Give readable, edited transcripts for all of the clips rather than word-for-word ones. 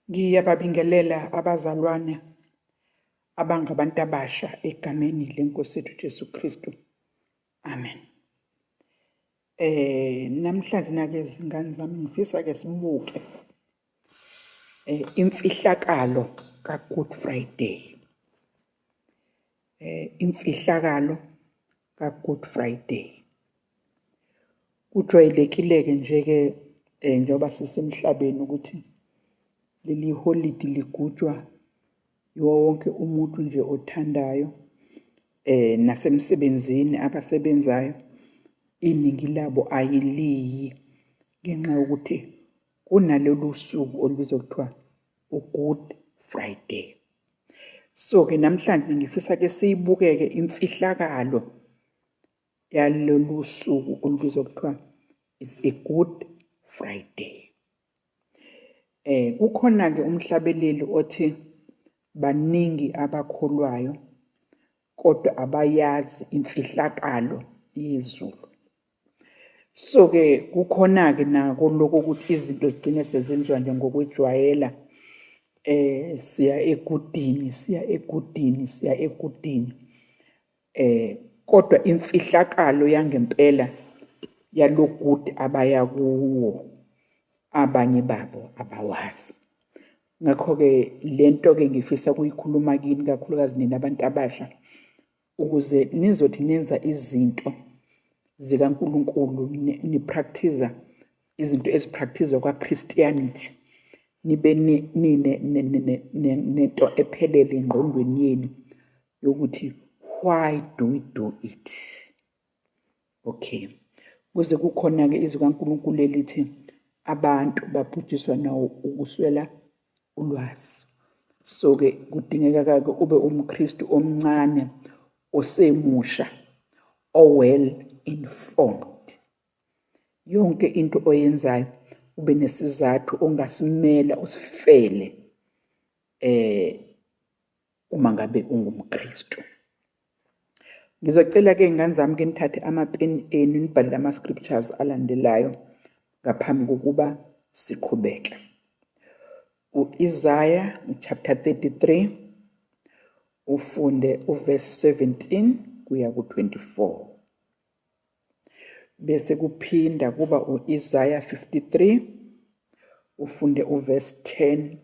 Ngiyababingelela abazalwane abangabantu abasha egameni lenkosi yethu Jesu Kristu. Amen. Namhlanje nake izingane zami ngifisa ke sibuke imfihlakalo ka Good Friday. Imfihlakalo ka Good Friday. Kujwayelekile-ke nje-ke njengoba sisemhlabeni ukuthi leli holidi ligujwa yiwo wonke umuntu nje othandayo nasemsebenzini abasebenzayo iningi labo ayiliyi ngenxa yokuthi kunalolu suku olubizwa kuthiwa u-Good Friday. So-ke namhlanje ngifisa ke siyibukeke imfihlakalo yalolu suku olubizwa kuthiwa it's a Good Friday. Kukhona ke umhlabeleli othi baningi abakholwayo kodwa abayazi imfihlakalo yezulu. So ke kukhona ke nako lokho ukuthi izinto zigcine sezenziwa nje ngokwejwayela. Siya egudini, siya egudini, siya egudini. Kodwa imfihlakalo yangempela yalogudi abaya kuwo abanye babo abawazi. Ngakho-ke lento ke ngifisa ukuyikhuluma kini kakhulukazi nina abantu abasha ukuze nizothi nenza izinto zikaNkulunkulu ni-practice izinto ezi-practice kwa-Christianity nibe nento ephelele engqondweni yenu yokuthi why do we do it? Okay. Kuze kukhona ke izwi kaNkulunkulu elithi abantu babhujiswa nawo ukuswela ulwazi. So ke kudingeka ke ube umKristu omncane osemusha o well informed. Yonke into oyenzayo ube nesizathu ongasimela usifele uma ngabe ungumKristu. Ngizocela ke ingane zami ke nithathe amapeni enu nibhale lama scriptures alandelayo ngaphambi kokuba siqhubeke. U-Isaiah chapter 33 ufunde uverse 17 kuya ku-24. Bese kuphinda kuba u-Isaiah 53 ufunde uverse 10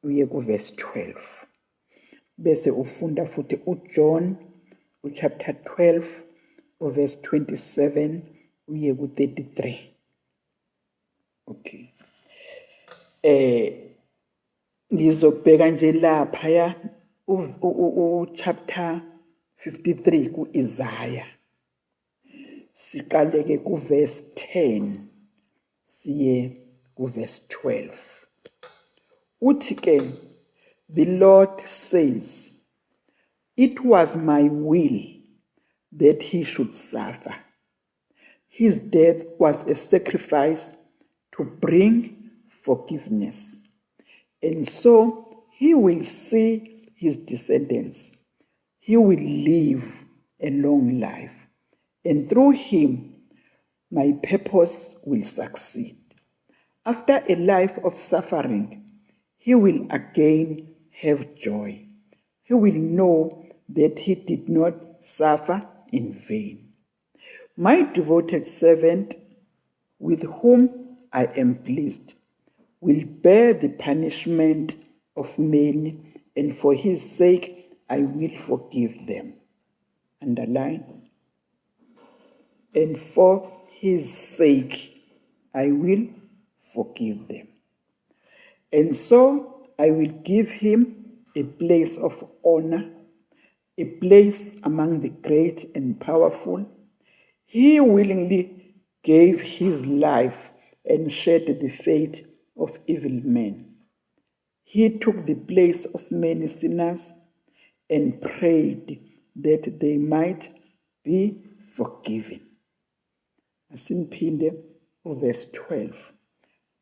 uye kuverse 12. Bese ufunda futhi uJohn uchapter 12 uverse 27 uye ku-33. Okay. Ngizobheka nje lapha ya u chapter 53 kuIsaiah. Siqale ke ku verse 10 siye ku verse 12. Uthi ke the Lord says, it was my will that he should suffer. His death was a sacrifice to bring forgiveness. And so he will see his descendants. He will live a long life. And through him, my purpose will succeed. After a life of suffering, he will again have joy. He will know that he did not suffer in vain. My devoted servant, with whom I am pleased, will bear the punishment of many, and for his sake I will forgive them. Underline. And for his sake I will forgive them. And so I will give him a place of honor, a place among the great and powerful. He willingly gave his life and shared the fate of evil men. He took the place of many sinners and prayed that they might be forgiven. Asimphinde verse 12.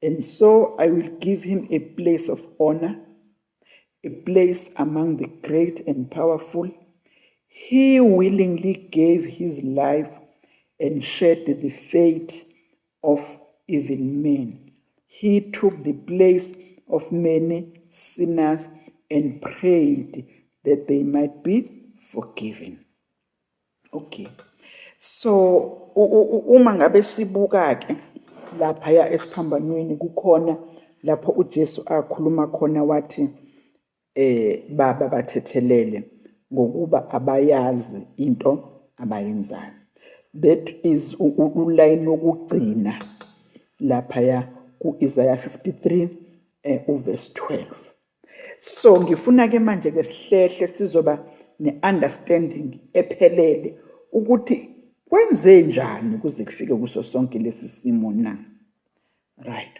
And so I will give him a place of honor, a place among the great and powerful. He willingly gave his life and shared the fate of evil men. He took the place of many sinners and prayed that they might be forgiven. Okay. So uma ngabe sibuka ke laphaya esiphambanweni kukhona lapho uJesu akhuluma khona wathi Baba bathethelele ngokuba abayazi into abayenzayo. That is ulayini wokugcina laphaya ku-Isaiah 53 uverse 12. So ngifuna ke manje ke sihlehle sizoba ne-understanding ephelele ukuthi kwenze njani kuze kufike kuso sonke lesi simo na. Right.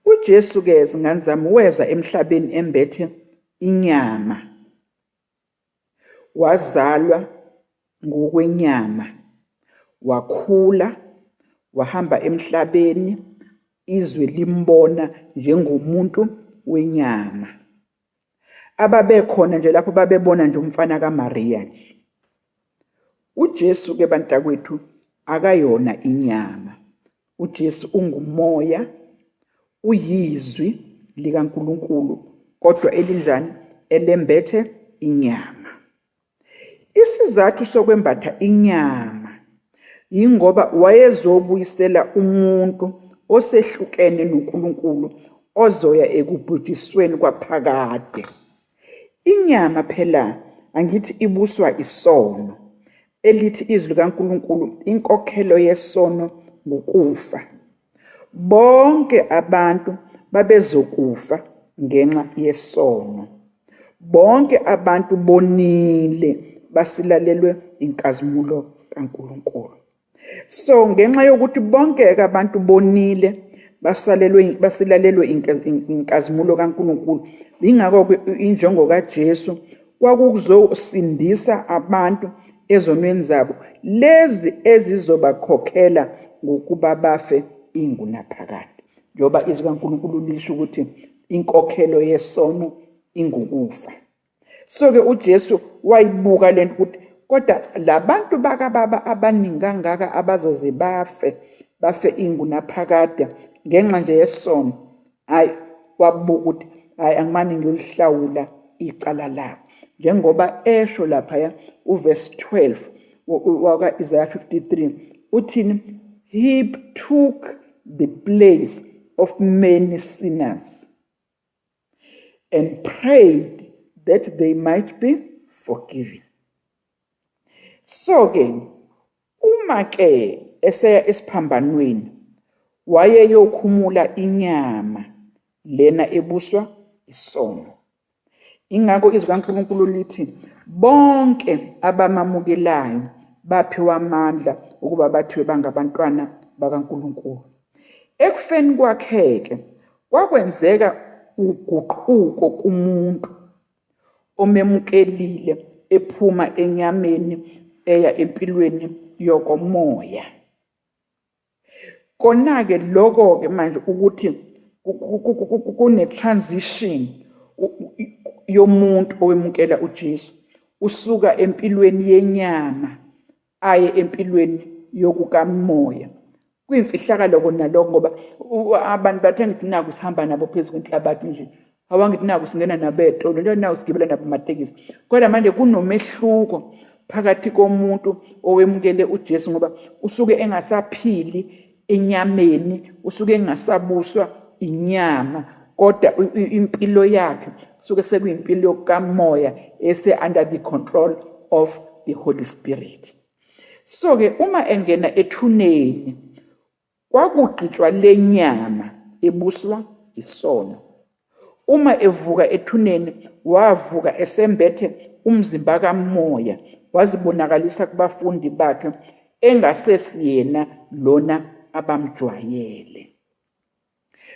UJesu ke zingane zami weza emhlabeni embethe inyama. Wazalwa ngokwenyama. Wakhula wahamba emhlabeni izwe limbona njengomuntu wenyama. Ababekhona nje lapho babebona nje umfana kaMaria nje. UJesu ke bantakwethu akayona inyama. UJesu ungumoya, uyizwi likaNkulunkulu kodwa elinjani? Elembethe inyama. Isizathu sokwembatha inyama yingoba wayezobuyisela umuntu osehlukene noNkulunkulu ozoya ekubhujisweni kwaphakade. Inyama phela angithi ibuswa isono, elithi izwi likaNkulunkulu inkokhelo yesono ngukufa. Bonke abantu babezokufa ngenxa yesono. Bonke abantu bonile basilalelwe inkazimulo kaNkulunkulu. So ngenxa yokuthi bonke-ke abantu bonile basalelwe basilalelwe inkazimulo kaNkulunkulu, yingakho-ke injongo kaJesu kwakukuzosindisa abantu ezonweni zabo lezi ezizobakhokhela ngokuba bafe ingunaphakade, njengoba izwi kaNkulunkulu lisho ukuthi inkokhelo yesono ingukufa. So-ke uJesu wayibuka lento ukuthi kodwa labantu bakababa abaningi kangaka abazoze bafe, bafe ingunaphakade ngenxa nje yesono. Hhayi, wabuka ukuthi hhayi angimane ngiyolihlawula icala labo. Njengoba esho laphaya uverse 12 waka-Isaiah 53 uthini? He took the place of many sinners and prayed that they might be forgiven. So ke uma ke eseya esiphambanweni wayeyokhumula inyama lena ebuswa isono. Ingakho izwi kaNkulunkulu lithi bonke abamamukelayo baphiwa amandla ukuba bathiwe bangabantwana bakaNkulunkulu. Ekufeni kwakhe-ke kwakwenzeka uguquko kumuntu omemukelile ephuma enyameni eya empilweni yokomoya. Kona-ke lokho-ke manje ukuthi kune-transition yomuntu owemukela uJesu usuka empilweni yenyama aye empilweni yokukamoya. Kuyimfihlakalo kona lokho ngoba abantu bathe ngithi naku sihamba nabo phezu kwenhlabathi nje, awangithi naku singena nabo ey'tolo, nje naku sigibela nabo amatekisi. Kodwa manje kunomehluko phakathi komuntu owemukele uJesu ngoba usuke engasaphili enyameni, usuke engasabuswa inyama, kodwa impilo yakhe suke sekuyimpilo yokukamoya ese under the control of the Holy Spirit. So ke uma engena ethuneni kwakugqitshwa lenyama ebuswa isono. Uma evuka ethuneni wavuka esembethe umzimba kamoya wazibonakalisa kubafundi bakhe engasesiyena lona abamjwayele.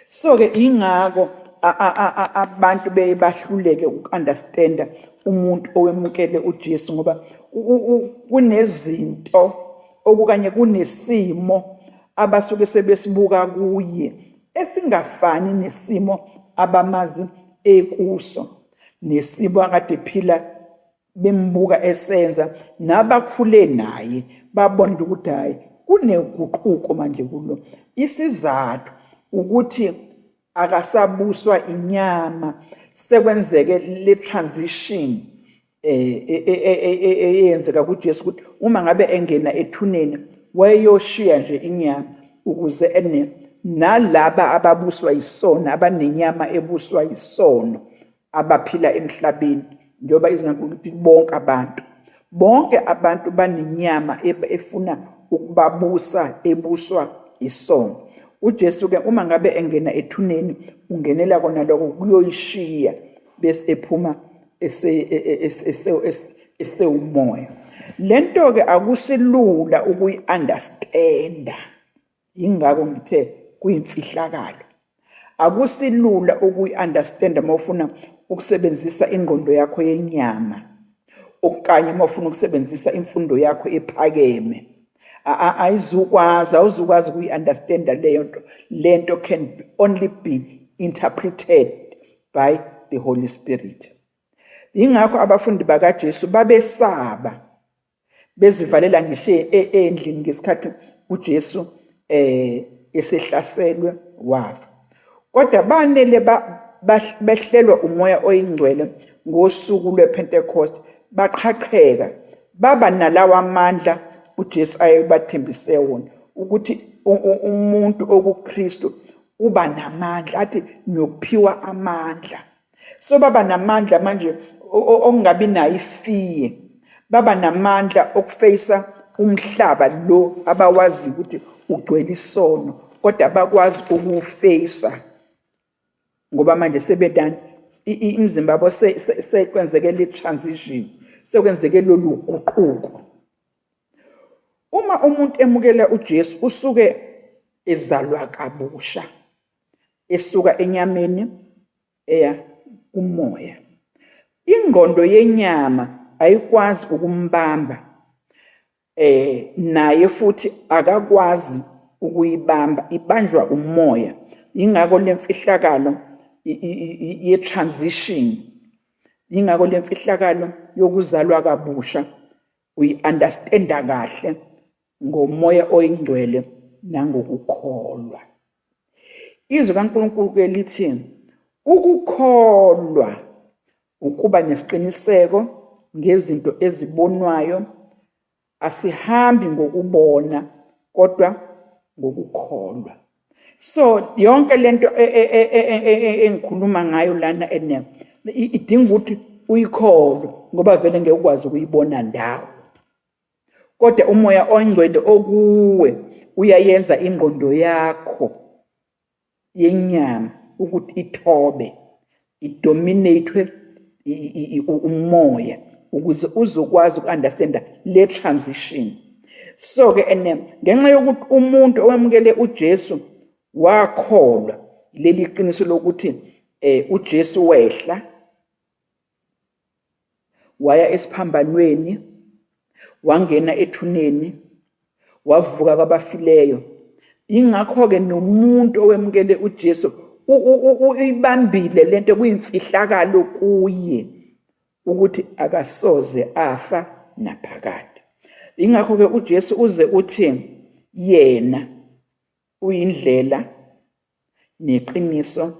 So-ke ingakho abantu beye bahluleke uku-understanda umuntu owemukele uJesu ngoba kunezinto okukanye kunesimo abasuke sebesibuka kuye esingafani nesimo abamazi ekuso nesimo akade ephila bembuka esenza nabakhule naye babona ukuthi hhayi kuneguquko manje kulo. Isizathu ukuthi Akasabuswa inyama, sekwenzeke le transition eyenzeka kuJesu ukuthi uma ngabe engena ethuneni wayeyoshiya nje inyama ukuze ene nalaba ababuswa yisono, abanenyama ebuswa yisono, abaphila emhlabeni, njengoba izwi likaNkulunkulu bonke abantu, bonke abantu banenyama efuna ukubabusa, ebuswa isono. UJesu ke uma ngabe engena ethuneni ungenela kona lokho kuyoyishiya, bese ephuma esewumoya. Lento ke akusilula ukuyi-understanda, yingakho ngithe kuyimfihlakalo. Akusilula ukuyi-understanda uma ufuna ukusebenzisa ingqondo yakho yenyama, okanye uma ufuna ukusebenzisa imfundo yakho ephakeme. Ayizukwazi, awuzukwazi ukuyi-understanda leyo nto. Le nto can only be interpreted by the Holy Spirit. Yingakho abafundi bakaJesu babesaba, bezivalela ngisho endlini ngesikhathi uJesu esehlaselwe wafa. Kodwa banele behlelwa uMoya oyiNgcwele ngosuku lwePentecost, baqhaqheka, baba nalawa amandla uJesu ayebathembise wona, ukuthi umuntu okuKristu uba namandla, athi niyophiwa amandla. So baba namandla manje okungabi nayo ifiye, baba namandla okufeyisa umhlaba lo abawaziyo ukuthi ugcwele isono, kodwa bakwazi ukuwufeyisa ngoba manje sebedani, imizimba yabo sekwenzeke le transition, sekwenzeke lolu guquko. Uma umuntu emukela uJesu usuke ezalwa kabusha, esuka enyameni eya kumoya. Ingqondo yenyama ayikwazi ukumbamba, naye futhi akakwazi ukuyibamba, ibanjwa umoya. Ingakho lemfihlakalo ye-transition, ingakho lemfihlakalo yokuzalwa kabusha uyi-understanda kahle ngoMoya oyiNgcwele nangokukholwa. Izwi kaNkulunkulu ke lithi ukukholwa ukuba nesiqiniseko ngezinto ezibonwayo, asihambi ngokubona kodwa ngokukholwa. So yonke lento engikhuluma ngayo lana ene idinga ukuthi uyikholwe, ngoba vele ngeke ukwazi ukuyibona ndawo. Kodwa uMoya oNgcwele okuwe uyayenza ingqondo yakho yenyama ukuthi ithobe, idominatwe umoya, ukuze uzokwazi uku-understanda le transition. So ke ene ngenxa yokuthi umuntu owamukele uJesu wakholwa leli qiniso lokuthi uJesu wehla waya esiphambanweni, wangena ethuneni, wavuka kwabafileyo. Ingakho-ke nomuntu owemukele uJesu uyibambile lento, kuyimfihlakalo kuye ukuthi akasoze afa naphakade. Ingakho-ke uJesu uze uthi yena uyindlela neqiniso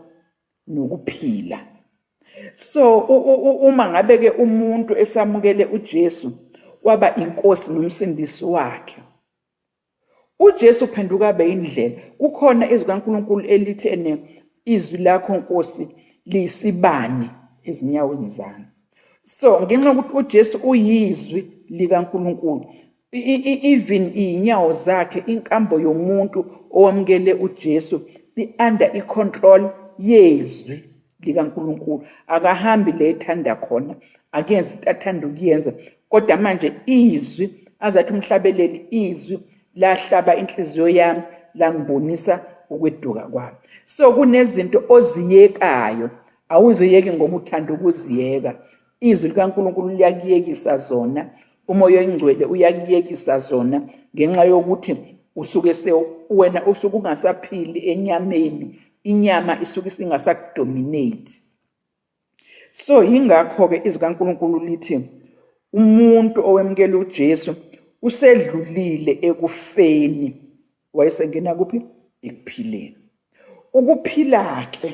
nokuphila. So uma ngabe ke umuntu esamukele uJesu waba inkosi nomsindisi wakhe, uJesu uphenduka abe indlela. Kukhona izwi kaNkulunkulu elithi ene izwi lakho Nkosi liyisibani ezinyaweni zami. So ngenxa yokuthi uJesu uyizwi likaNkulunkulu, even iy'nyawo zakhe, inkambo yomuntu owamukele uJesu i-under i-control yezwi likaNkulunkulu. Akahambi le ethanda khona, akuyenzi into athanda ukuyenza, kodwa manje izwi, azathi umhlabeleli, izwi lahlaba inhliziyo yami langibonisa ukweduka kwami. So kunezinto oziyekayo, awuziyeki ngoba uthanda ukuziyeka. Izwi likaNkulunkulu liyakuyekisa zona, uMoya oyiNgcwele uyakuyekisa zona, ngenxa yokuthi usuke wena usuke ungasaphili enyameni, inyama isuke isingasakudominate. So yingakho-ke izwi kaNkulunkulu lithi umuntu owemukela uJesu usedlulile ekufeni, wayesengena kuphi? Ekuphileni. Ukuphila ke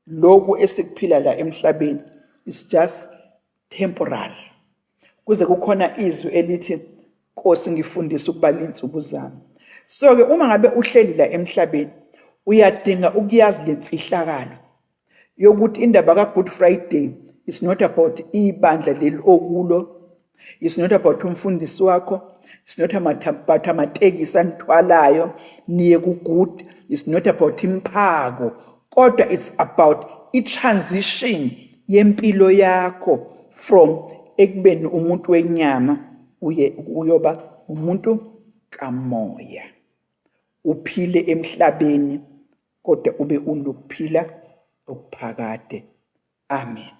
lokhu esikuphila la emhlabeni is just temporal. Kuze kukhona izwi elithi, Nkosi, ngifundise ukubala insuku zami. So ke uma ngabe uhleli la emhlabeni, uyadinga ukuyazi lemfihlakalo yokuthi indaba ka Good Friday is not about ibandla leli okulo, it's not about umfundisi wakho, it's not about amatekisi anithwalayo niye ku good, it's not about imphako, kodwa it's about i-transition yempilo yakho from ekubeni umuntu wenyama uye uyoba umuntu kamoya, uphile emhlabeni kodwa ube unokuphila okuphakade. Amen.